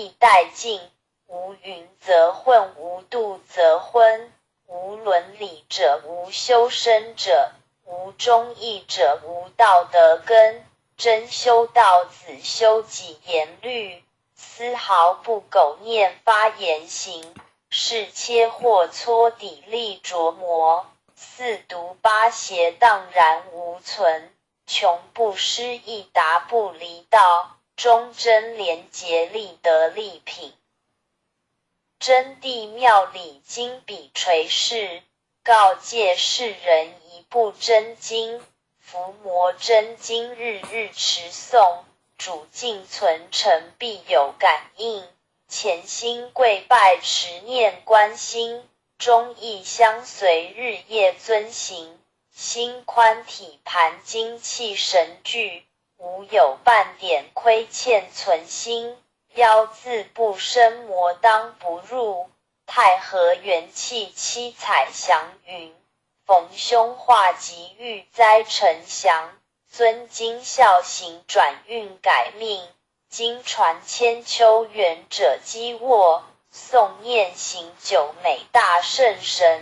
殆盡。無蘊則混，無度則昏。無倫理者，無修身者，無忠義者，無道德根。真修道子修己言律，絲毫不苟念發言行，是切或搓砥礪琢磨，四毒八邪蕩然無存，窮不失義，達不離道，忠貞廉潔立德立品。真諦妙理經筆垂示，告誡世人一部真經，伏魔真經日日持誦，主淨存誠必有感應。潛心跪拜持念觀心，忠義相隨日夜遵行，心寬體盤精氣神聚，無有半點虧欠存心。妖自不生魔當不入，太和元氣七彩祥雲，逢凶化吉遇災成祥，遵經孝行轉運改命，經傳千秋遠者積沃，誦念行久美大聖神。